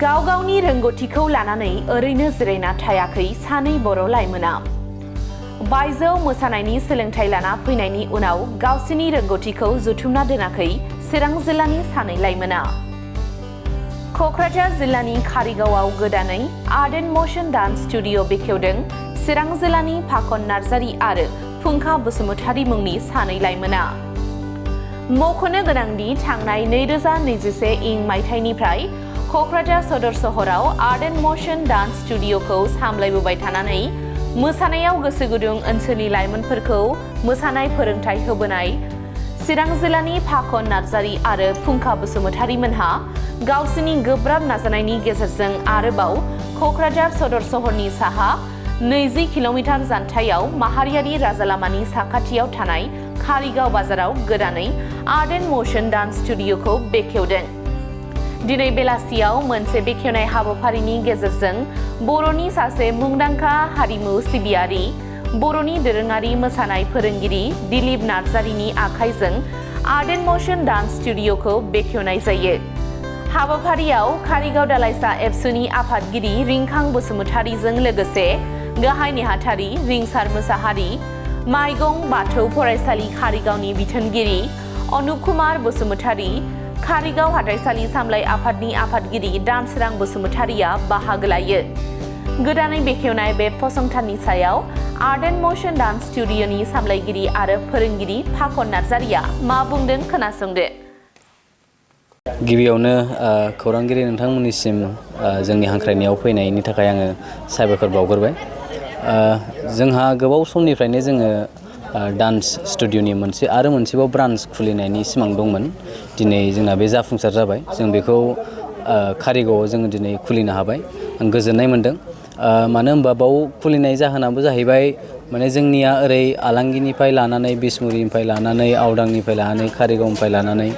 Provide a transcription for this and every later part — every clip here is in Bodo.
गाव गावनि रोंगौथिखौ लानानै ओरैनो जिरायना थायाखै सानै बर' लाइमोना। बायजोआव मोसानायनि सोलोंथाइ लाना फैनायनि उनाव गावसिनि रोंगौथिखौ जुथुमना दोनाखै चिरां जिल्लानि सानै लाइमोना। क'क्राझार जिल्लानि कारिगावआव गोदानै art and motion dance studio बेखेवदों चिरां जिल्लानि फाखन नार्जारी आरो फुंखा बसुमतारी मुंनि सानै लाइमोना। मख'नो गोनांदि थांनाय 2021 मायथाइनिफ्राय क'क्राझार सदर सहराव आर्ट एन्ड मोशन डान्स स्टुडिअखौ सामलायबोबाय थानानै मोसानायाव गोसो गुदुं ओनसोलनि लाइमोनफोरखौ मोसानाय फोरोंथाय होबोनाय चिरां जिल्लानि फाखन नार्जारी आरो फुंखा बसुमतारी मोनहा गावसिनि गोब्राब नाजानायनि गेजेरजों आरोबाव क'क्राझार सदर सहरनि साहा 20 किल'मिटार जानथायाव माहारियारि राजालामानि साखाथियाव थानाय कारिगाव बाजाराव गोदानै आर्ट एन्ड मोशन डान्स स्टुडिअखौ बेखेवदों। दिनै बेलासियाव मोनसे बेखेवनाय हाबाफारिनि गेजेरजों बर'नि सासे मुंदांखा हारिमु सिबियारि बर'नि दोरोङारि मोसानाय फोरोंगिरि दिलीप नार्जारीनि आखाइजों आर्ट एन्ड मोशन डान्स स्टुडिअखौ बेखेवनाय जायो। हाबाफारियाव कारिगाव दालाइसा एबसुनि आफादगिरि रिंखां बसुमतारीजों लोगोसे गाहाय नेहाथारि रिंसार मोसाहारि, माइगं बाथौ फरायसालि कारिगावनि बिथोनगिरि अनुप कुमार बसुमतारी, कारिगाव हाथाइसालि सामलाय आफादनि आफादगिरि दानसोरां बसुमतारीया बाहागो लायो। गोदानै बेखेवनाय बे फसंथाननि सायाव आर्ट एन्ड मोशन डान्स स्टुडिअनि सामलायगिरि आरो फोरोंगिरि फाखन नार्जारीया मा बुंदों खोनासंदो। गिबियावनो खौरांगिरि नोंथांमोननिसिम जोंनि हांख्रायनायाव फैनायनि थाखाय आङो साबायखर बावग्रोबाय। जोंहा गोबाव समनिफ्रायनो जोङो डान्स स्टुडिअनि मोनसेबाव ब्रान्च खुलिनायनि सिमां दंमोन। दिनै जोंना बे जाफुंसार जाबाय। जों बेखौ कारिगावआव जोङो दिनै खुलिनो हाबाय। आं गोजोननाय मोनदों। मानो होनबा बाव खुलिनाय जाहोनाबो जाहैबाय माने जोंनिया ओरै आलांगिनिफ्राय लानानै बिसमुरिनिफ्राय लानानै आवदांनिफ्राय लानानै कारिगावनिफ्राय लानानै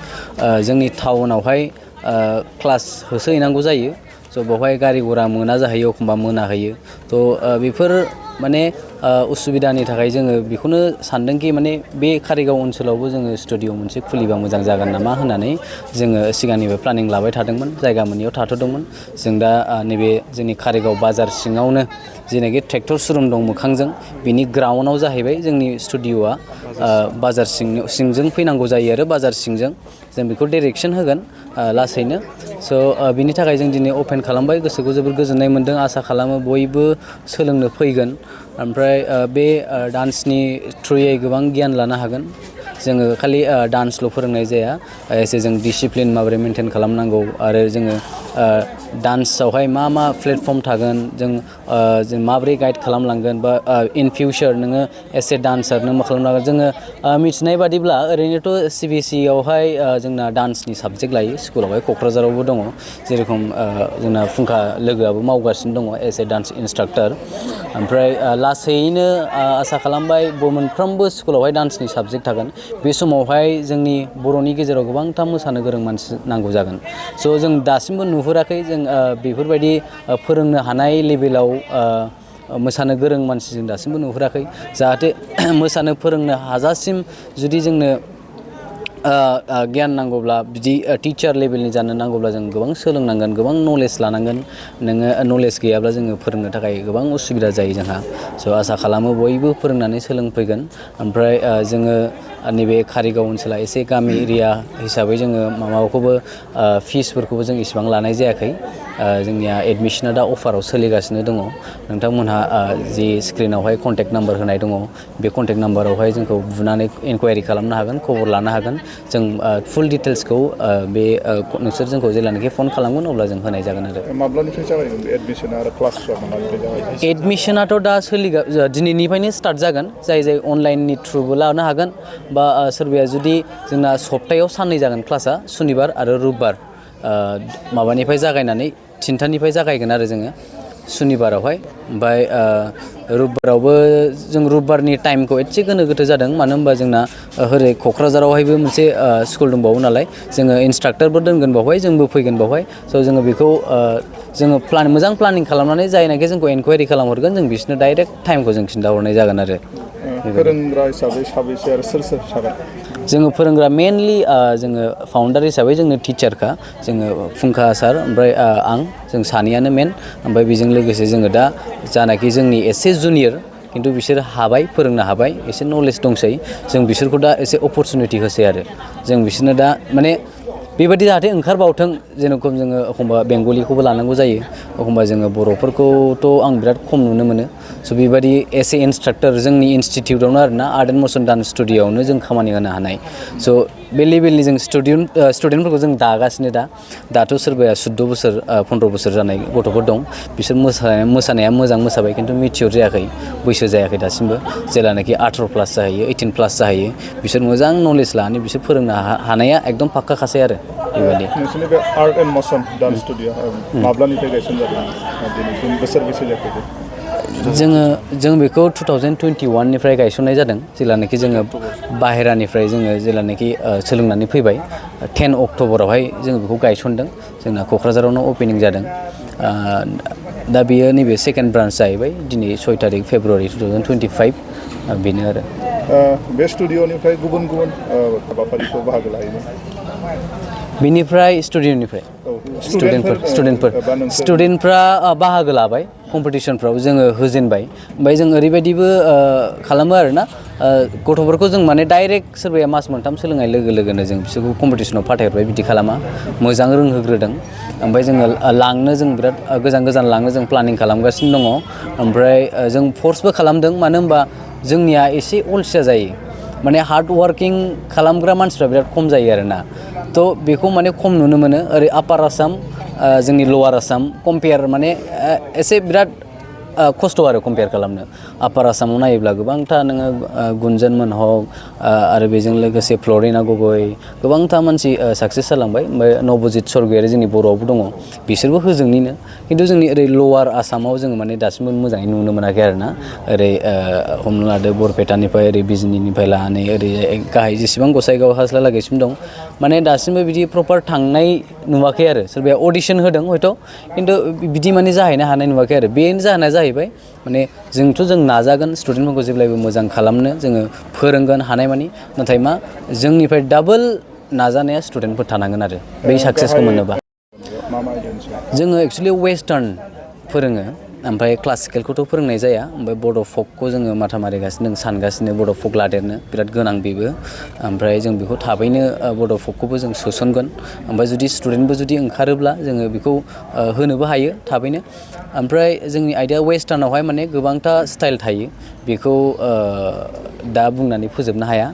जोंनि टाउनावहाय क्लास होसोहैनांगौ जायो। स' बेवहाय गारि घरा मोना जाहैयो, एखमबा मोनाहैयो। थ' बेफोर माने उसुबिदानि थाखाय जोङो बेखौनो सानदोंखि माने बे कारिगाव ओनसोलावबो जोङो स्टुडिअ मोनसे खुलिबा मोजां जागोन नामा होननानै जोङो सिगांनिफ्राय प्लानिं लाबाय थादोंमोन। जायगा मोनैयाव थाथ'दोंमोन। जों दा नैबे जोंनि कारिगाव बाजार सिङावनो जेनाखि ट्रेक्टर श'रुम दं मोखांजों बिनि ग्राउन्डआव जाहैबाय जोंनि स्टुडिअआ। बाजार सिंजों फैनांगौ जायो आरो बाजार सिंजों जों बेखौ डाइरेक्सन होगोन लासैनो। स' बिनि थाखाय जों दिनै अपेन खालामबाय। गोसोखौ जोबोर गोजोननाय मोन्दों। आसा खालामो बयबो सोलोंनो फैगोन। ओमफ्राय बे डान्सनि थ्रुयै गोबां गियान लानो हागोन। जोङो खालि डान्सल' फोरोंनाय जाया, एसे जों डिसिप्लिन माबोरै मेनटेन खालामनांगौ आरो जोङो डान्सआवहाय मा मा प्लेटफर्म थागोन, जों माबोरै गाइड खालामलांगोन बा इन फिउचार नोङो एस ए डान्सार नों मा खालामनांगोन। जोङो मिथिनाय बादिब्ला ओरैनोथ' CBSE आवहाय जोंना डान्सनि साबजेक्ट लायो स्कुलावहाय, क'क्राझारावबो दङ। जेरेखम जोंना फुंखा लोगोआबो मावगासिनो दङ एस ए डान्स इन्सट्राक्टर। ओमफ्राय लासैनो आसा खालामबाय मोनफ्रोमबो स्कुलावहाय डान्सनि साबजेक्ट थागोन। बे समावहाय जोंनि बर'नि गेजेराव गोबांथा मोसानो गोरों मानसि नांगौ जागोन। स' जों दासिमबो नुहुराखै जों बेफोरबायदि फोरोंनो हानाय लेभेलाव मोसानो गोरों मानसि जों दासिमबो नुहुराखै। जाहाथे मोसानो फोरोंनो हाजासिम जुदि जोंनो गियान नांगौब्ला बिदि टिचार लेभेलनि जानो नांगौब्ला जों गोबां सोलोंनांगोन, गोबां नलेज लानांगोन। नोङो नलेज गैयाब्ला जोङो फोरोंनो थाखाय गोबां उसुबिदा जायो जोंहा। स' आसा खालामो बयबो फोरोंनानै सोलोंफैगोन। ओमफ्राय जोङो नैबे कारिगाव ओनसोला एसे गामि एरिया हिसाबै जोङो माबाखौबो फिसफोरखौबो जों इसेबां लानाय जायाखै। जोंनिया एडमिसना दा अफाराव सोलिगासिनो दङ। नोंथांमोनहा जि स्क्रिनावहाय कन्टेक्ट नाम्बार होनाय दङ बे कन्टेक्ट नाम्बारावहाय जोंखौ बुनानै इनकुवायरि खालामनो हागोन, खबर लानो हागोन। जों फुल डिटेल्सखौ नोंसोर जोंखौ जेब्लानाखि फन खालामगोन अब्ला जों होनाय जागोन आरो। माब्लानिफ्राय जागायगोन एडमिसना आरो क्लासफ्रा माब्लानिफ्राय जागायगोन? एडमिसनाथ' दा दिनैनिफ्रायनो स्टार्ट जागोन। जाय अनलाइननि थ्रुबो लानो हागोन बा सोरबाया जुदि जोंना सप्तायाव साननै जागोन क्लासआ, सुनिबार आरो रबिबार। माबानिफ्राय जागायनानै 3थानिफ्राय जागायगोन आरो जोङो सुनिबारावहाय। ओमफ्राय रबिबारावबो जों रबिबारनि टाइमखौ एसे गोनो गोथो जादों। मानो होनबा जोंना ओरै क'क्राझारावहायबो मोनसे स्कुल दंबावो नालाय, जोङो इन्सट्राक्टरबो दोनगोन बावहाय, जोंबो फैगोन बावहाय। स' जोङो बेखौ जोङो मोजां प्लानिं खालामनानै जायनाखि जोंखौ इनकुवायरि खालामहरगोन जों बिसोरनो डाइरेक्ट टाइमखौ जों खिन्थाहरनाय जागोन आरो। फोरोंग्रा हिसाबै साबैसे आरो सोर थागोन? जोङो फोरोंग्रा मेनलि जोङो फाउन्डार हिसाबै जोंनो टिचारखा जोङो फुंखा सार ओमफ्राय आं जों सानैयानो मेन ओमफ्राय बेजों लोगोसे जोङो दा जानाखि जोंनि एसे जुनियर खिन्थु बिसोर हाबाय फोरोंनो हाबाय एसे नलेज दंसै जों बिसोरखौ दा एसे अपरचुनिटि होसै आरो जों बिसोरनो दा माने बेबायदि जाहाथे ओंखारबावथों जेरखम जोङो एखमबा बेंगलिखौबो लानांगौ जायो एखमबा जोङो बर'फोरखौथ' आं बिराद खम नुनो मोनो स' बेबायदि एस ए इन्सट्राक्टर जोंनि इनस्टिटिउटआवनो आरोना आर्ट एन्ड मसन डान्स स्टुडिअ'आवनो जों खामानि होनो हानाय स' बे लेभेलनि जों स्टुडेन्टफोरखौ जों दागासिनो दाथ' सोरबाया 14 बोसोर 15 बोसोर जानाय गथ'फोर दं बिसोर मोसानाया मोजां मोसाबाय खिन्थु मिटियर जायाखै बैसो जायाखै दासिमबो जेलानाखि 18 प्लास जाहैयो 18 प्लास जाहैयो बिसोर मोजां नलेज लानानै बिसोर फोरोंनो हानाया एकदम पाक्काखासै आरो बेबायदि नोंसोरनि बे आर्ट एन्ड मसन डान्स स्टुडिअ माब्लानिफ्राय गायसनजादों दिनैसिम बोसोर बेसे जाखो जों बेखौ 2021निफ्राय गायसननाय जादों जेलानाखि जोङो बाहेरानिफ्राय जोङो जेलानाखि सोलोंनानै फैबाय 10 अक्ट'बरावहाय जोङो बेखौ गायसनदों जोंना क'क्राझारावनो अपेनिं जादों दा बेयो नैबे सेकेन्ड ब्रान्च जाहैबाय दिनै 6 तारिख फेब्रुवारि 2025 बेनो आरो बे स्टुडिअ'निफ्राय गुबुन गुबुन हाबाफारिखौ बाहागो लायोमोन बेनिफ्राय स्टुडिअ'निफ्राय स्टुडेन्टफ्रा बाहागो लाबाय कम्पिटिसनफ्राव जोङो होजेनबाय ओमफ्राय जों ओरैबायदिबो खालामो आरोना गथ'फोरखौ जों माने डाइरेक्ट सोरबाया मास मोनथाम सोलोंनाय लोगो लोगोनो जों बिसोरखौ कम्पिटिसनाव फाथायहरबाय बिदि खालामा मोजां रोंहोग्रोदों ओमफ्राय जोङो लांनो जों बिराद गोजान गोजान लांनो जों प्लानिं खालामगासिनो दङ ओमफ्राय जों फर्सबो खालामदों मानो होनबा जोंनिया एसे अलसिया जायो माने हार्ड वार्किं खालामग्रा मानसिफ्रा बिराद खम जायो आरोना थ' बेखौ माने खम नुनो मोनो ओरै आपार आसाम जोंनि लवार आसाम कम्पेयार माने एसे बिराद खस्थ' आरो कम्पेयार खालामनो आपार आसामाव नायोब्ला गोबांथा नोङो गुन्जन मोनहक आरो बेजों लोगोसे फ्लरिना गगৈ गोबांथा मानसि साक्सेस जालांबाय ओमफ्राय नबजित सरगयारि जोंनि बर'आवबो दङ बिसोरबो होजोंनिनो खिन्थु जोंनि ओरै लवार आसामाव जोङो माने दासिमबो मोजाङै नुनो मोनाखै आरोना ओरै हमना लादो बरपेटानिफ्राय ओरै बिजिनिनिफ्राय लानानै ओरै गाहाय जेसेबां गसाइगाव हास्लालागैसिम दं माने दासिमबो बिदि प्रपार थांनाय नुवाखै आरो सोरबाया अडिसन होदों हयथ' खिन्थु बिदि माने जाहैनो हानाय नुवाखै आरो बेनो जाहोना जाहैबाय माने जोंथ' जों नाजागोन स्टुडेन्टफोरखौ जेब्लायबो मोजां खालामनो जोङो फोरोंगोन हानायमानि नाथाय मा जोंनिफ्राय डाबल नाजानाया स्टुडेन्टफोर थानांगोन आरो बै साक्सेसखौ मोनोबा जोङो एक्सुवेलि वेस्टार्न फोरोङो ओमफ्राय क्लासिकेलखौथ' फोरोंनाय जाया ओमफ्राय बड' फकखौ जोङो माथा मारिगासिनो जों सानगासिनो बड' फक लादेरनो बिराद गोनां बेबो ओमफ्राय जों बेखौ थाबैनो बड' फकखौबो जों सोसनगोन ओमफ्राय जुदि स्टुडेन्टबो जुदि ओंखारोब्ला जोङो बेखौ होनोबो हायो थाबैनो ओमफ्राय जोंनि आयदाया वेस्टार्नावहाय माने गोबांथा स्टाइल थायो बेखौ दा बुंनानै फोजोबनो हाया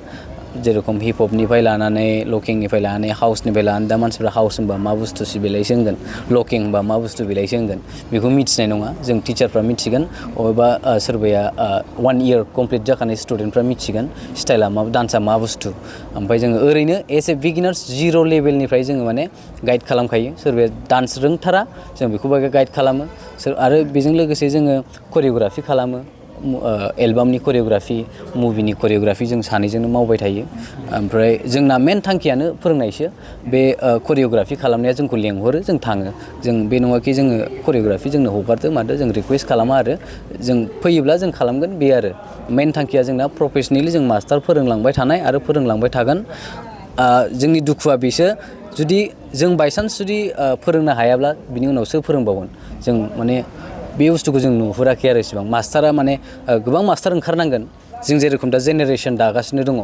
जेरखम हिप हपनिफ्राय लानानै लकिंनिफ्राय लानानै हाउसनिफ्राय लानानै दा मानसिफ्रा हाउस होनबा मा बुस्थुसो बेलायसो होनगोन लकिं होनबा मा बुस्थु बेलायसो होनगोन बेखौ मिथिनाय नङा जों टिचारफ्रा मिथिगोन अबेबा सोरबाया 1 इयार कमप्लिट जाखानाय स्टुडेन्टफ्रा मिथिगोन स्टाइला मा डान्सआ मा बुस्थु ओमफ्राय जोङो ओरैनो एज ए बिगिनार्स 0 लेभेलनिफ्राय जोङो माने गाइड खालामखायो सोरबाया डान्स रोंथारा जों बेखौबो गाइड खालामो आरो बेजों लोगोसे जोङो करिय'ग्राफि खालामो एलबामनि करिय'ग्राफि मुभिनि करिय'ग्राफि जों सानैजोंनो मावबाय थायो ओमफ्राय जोंना मेन थांखियानो फोरोंनायसो बे करिय'ग्राफि खालामनाया जोंखौ लेंहरो जों थाङो जों बे नङाखि जोङो करिय'ग्राफि जोंनो हगारदो मादो जों रिकुवेस्ट खालामा आरो जों फैयोब्ला जों खालामगोन बे आरो मेन थांखिया जोंना प्रफेसनेलि जों मास्टार फोरोंलांबाय थानाय आरो फोरोंलांबाय थागोन जोंनि दुखुआ बेसो जुदि जों बायसान्स जुदि फोरोंनो हायाब्ला बिनि उनावसो फोरोंबावगोन जों माने बे बुस्थुखौ जों नुहुराखै आरो इसेबां मास्टारा माने गोबां मास्टार ओंखारनांगोन जों जेरेखम दा जेनेरेसन दागासिनो दङ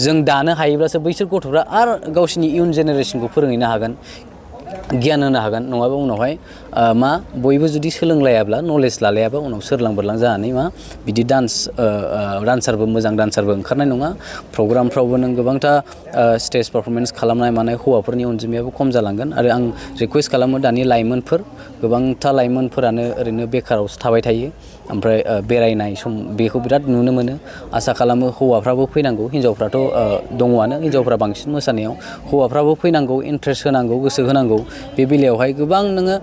जों दानो हायोब्लासो बैसोर गथ'फ्रा आरो गावसिनि इयुन जेनेरेसनखौ फोरोंहैनो हागोन गियान होनो हागोन नङाबा उनावहाय मा बयबो जुदि सोलोंलायाब्ला नलेज लालायाबा उनाव सोरलां बोरलां जानानै मा बिदि डान्सारबो मोजां डान्सारबो ओंखारनाय नङा प्रग्रामफ्रावबो नों गोबांथा स्टेज पारफरमेन्स खालामनाय मानाय हौवाफोरनि अनजिमायाबो खम जालांगोन आरो आं रिकुवेस्ट खालामो दानि लाइमोनफोर गोबांथा लाइमोनफोरानो ओरैनो बेखारावसो थाबाय थायो ओमफ्राय बेरायनाय सम बेखौ बिराद नुनो मोनो आसा खालामो हौवाफ्राबो फैनांगौ हिन्जावफ्राथ' दङआनो हिन्जावफ्रा बांसिन मोसानायाव हौवाफ्राबो फैनांगौ इन्ट्रेस्ट होनांगौ गोसो होनांगौ बे बेलायावहाय गोबां नोङो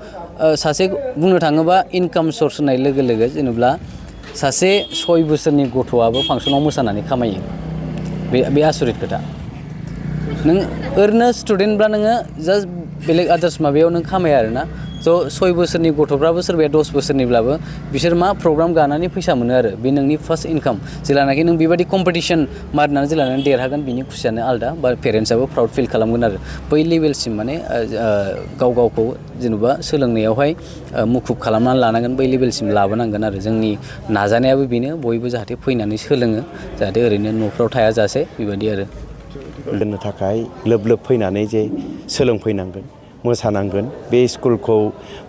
सासे बुंनो थाङोबा इनकाम सर्स होनाय लोगो लोगो जेनेबा सासे 6 बोसोरनि गथ'आबो फांसनाव मोसानानै खामायो बे आसरित खोथा नों ओरैनो स्टुडेन्टब्ला नोङो जास्ट बेलेग आदार्स माबायाव नों खामाया आरोना स' 6 बोसोरनि गथ'फ्राबो सोरबाया 10 बोसोरनिब्लाबो बिसोर मा प्रग्राम गानानै फैसा मोनो आरो बे नोंनि फार्स्ट इनकाम जेलानाखि नों बेबायदि कम्पिटिसन मारिनानै जेलानानै देरहागोन बिनि खुसियानो आलदा बा पेरेन्टसाबो प्राउड फिल खालामगोन आरो बै लेभेलसिम माने गाव गावखौ जेनेबा सोलोंनायावहाय मुखुब खालामनानै लानांगोन बै लेभेलसिम लाबोनांगोन आरो जोंनि नाजानायाबो बेनो बयबो जाहाथे फैनानै सोलोङो जाहाथे ओरैनो न'फ्राव थायाजासे बेबायदि आरो दोननो थाखाय लोब लोब फैनानै जे सोलोंफैनांगोन मोसानांगोन बे स्कुलखौ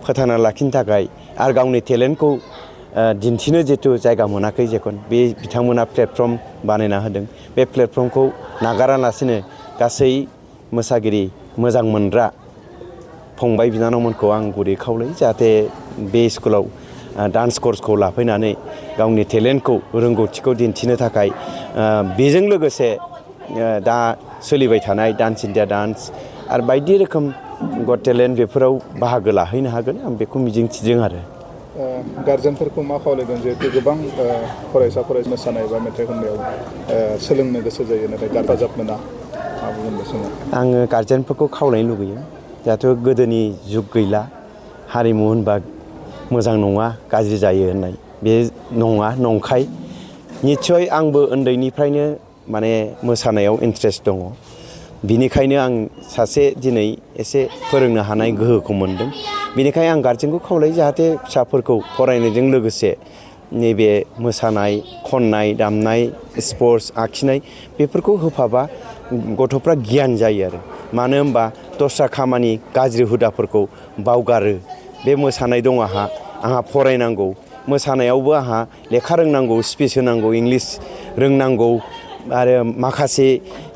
फोथांना लाखिनो थाखाय आरो गावनि टेलेन्टखौ दिन्थिनो जितु जायगा मोनाखै जेखन बे बिथांमोना प्लेटफर्म बानायना होदों बे प्लेटफर्मखौ नागारालासिनो गासै मोसागिरि मोजां मोनग्रा फंबाय बिनानावमोनखौ आं गुरै खावलायो जाहाथे बे स्कुलाव डान्स कर्सखौ लाफैनानै गावनि टेलेन्टखौ रोंगौथिखौ दिन्थिनो थाखाय बेजों लोगोसे दा सोलिबाय थानाय डान्स इन्डिया डान्स आरो बायदि रोखोम गट टेलेन्ट बेफोराव बाहागो लाहैनो हागोन आं बेखौ मिजिंथिदों आरो गार्जेनफोरखौ मा खावलायदों जिहेतु गोबां फरायसा मोसानाय बा मेथाइ खननायाव सोलोंनो गोसो जायो नाथाय हेफाजाब मोना मा बुंगोन बे समाव आङो गार्जेनफोरखौ खावलायनो लुगैयो जाहाथे गोदोनि जुग गैला हारिमु होनबा मोजां नङा गाज्रि जायो होननाय बे नङा नंखाय निस्सय आंबो उन्दैनिफ्रायनो माने मोसानायाव इन्ट्रेस्ट दङ बिनिखायनो आं सासे दिनै एसे फोरोंनो हानाय गोहोखौ मोनदों बेनिखायनो आं गार्जेनखौ खावलायो जाहाथे फिसाफोरखौ फरायनायजों लोगोसे नैबे मोसानाय खननाय दामनाय स्पर्ट्स आखिनाय बेफोरखौ होफाबा गथ'फ्रा गियान जायो आरो मानो होनबा दस्रा खामानि गाज्रि हुदाफोरखौ बावगारो बे मोसानाय दं आंहा फरायनांगौ मोसानायावबो आंहा लेखा रोंनांगौ स्पिच होनांगौ इंलिश रोंनांगौ आरो माखासे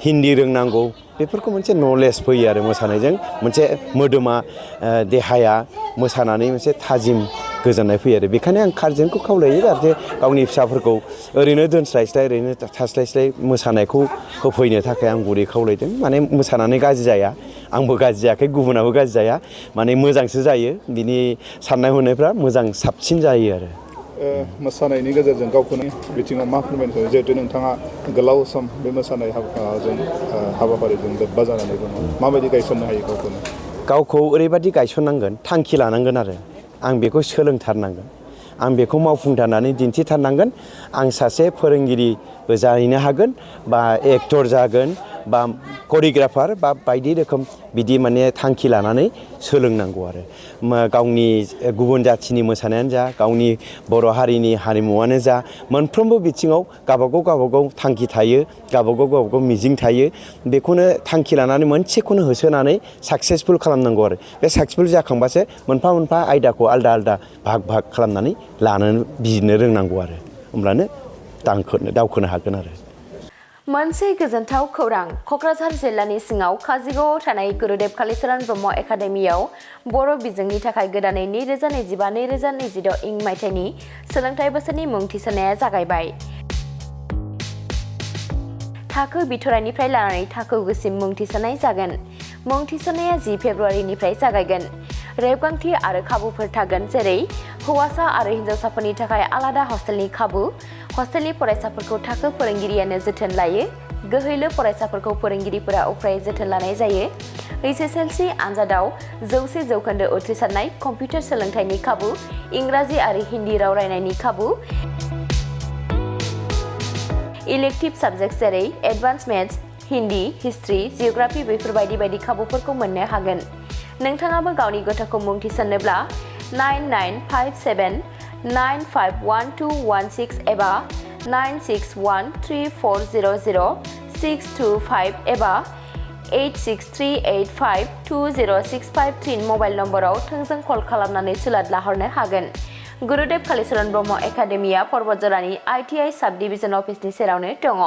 हिन्दी रोंनांगौ बेफोरखौ मोनसे नलेज फैयो आरो मोसानायजों मोनसे मोदोमा देहाया मोसानानै मोनसे थाजिम गोजोननाय फैयो आरो बेखायनो आं गार्जेनखौ खावलायो जाहाथे गावनि फिसाफोरखौ ओरैनो दोनस्लायस्लाय ओरैनो थास्लायस्लाय मोसानायखौ होफैनो थाखाय आं गुरै खावलायदों माने मोसानानै गाज्रि जाया आंबो गाज्रि जायाखै गुबुनाबो गाज्रि जाया माने मोजांसो जायो बिनि साननाय हनायफ्रा मोजां साबसिन जायो आरो मोसानायनि गेजेरजों गावखौनो बिथिङाव मा फोरमायनो सानो जिहेतु नोंथाङा गोलाव सम बे मोसानाय हाबाफारिजों लोब्बा जानानै दङ माबायदि गायसननो हायो गावखौ ओरैबायदि गायसननांगोन थांखि लानांगोन आरो आं बेखौ सोलोंथारनांगोन आं बेखौ मावफुंथारनानै दिन्थिथारनांगोन आं सासे फोरोंगिरिबो जाहैनो हागोन बा एक्टर जागोन बा करिय'ग्राफार बा बायदि रोखोम बिदि माने थांखि लानानै सोलोंनांगौ आरो गावनि गुबुन जाथिनि मोसानायानो जा गावनि बर' हारिनि हारिमुवानो जा मोनफ्रोमबो बिथिङाव गावबागाव थांखि थायो गावबागाव मिजिं थायो बेखौनो थांखि लानानै मोनसेखौनो होसोनानै साक्सेसफुल खालामनांगौ आरो बे साक्सेसफुल जाखांबासो मोनफा मोनफा आयदाखौ आलदा भाग खालामनानै लानो बिजिरनो रोंनांगौ आरो होमब्लानो दावखोनो हागोन आरो मोनसे गोजोनथाव खौरां क'क्राझार जिल्लानि सिङाव काजिगावआव थानाय गुरुदेब कालिचरन ब्रह्म एकाडेमियाव बर' बिजोंनि थाखाय गोदानै 2025-2026 इं मायथाइनि सोलोंथाइ बोसोरनि मुं थिसननाया जागायबाय। थाखो बिथराइनिफ्राय लानानै थाखो गुसिम मुं थिसननाय जागोन। मुं थिसननाया 10 फेब्रुवारिनिफ्राय जागायगोन। रेबगान्थि आरो खाबुफोर थागोन जेरै हौवासा आरो हिन्जावसाफोरनि थाखाय आलादा हस्टेलनि खाबु, हस्टेलनि फरायसाफोरखौ थाखो फोरोंगिरियानो जोथोन लायो, गोहैलो फरायसाफोरखौ फोरोंगिरिफोरा उफ्रायै जोथोन लानाय जायो, HSLC आनजादाव 100% उथ्रिसारनाय, कम्पिउटार सोलोंथाइनि खाबु, इंराजि आरो हिन्दी राव रायनायनि खाबु, इलेक्टिभ साबजेक्ट जेरै advance maths, Hindi, history, geography बेफोरबायदि बायदि खाबुफोरखौ मोननो हागोन। नोंथाङाबो गावनि गथ'खौ मुं थिसननोब्ला 9957951216 एबा 9613400625 एबा 8638520653 मबाइल नम्बराव थोंजों कल खालामनानै सुलाद लाहरनो हागोन। गुरुदेब कालिचरन ब्रह्म एकाडेमिया पर्बतजरानि ITI साब डिभिजन अफिसनि सेरावनो दङ।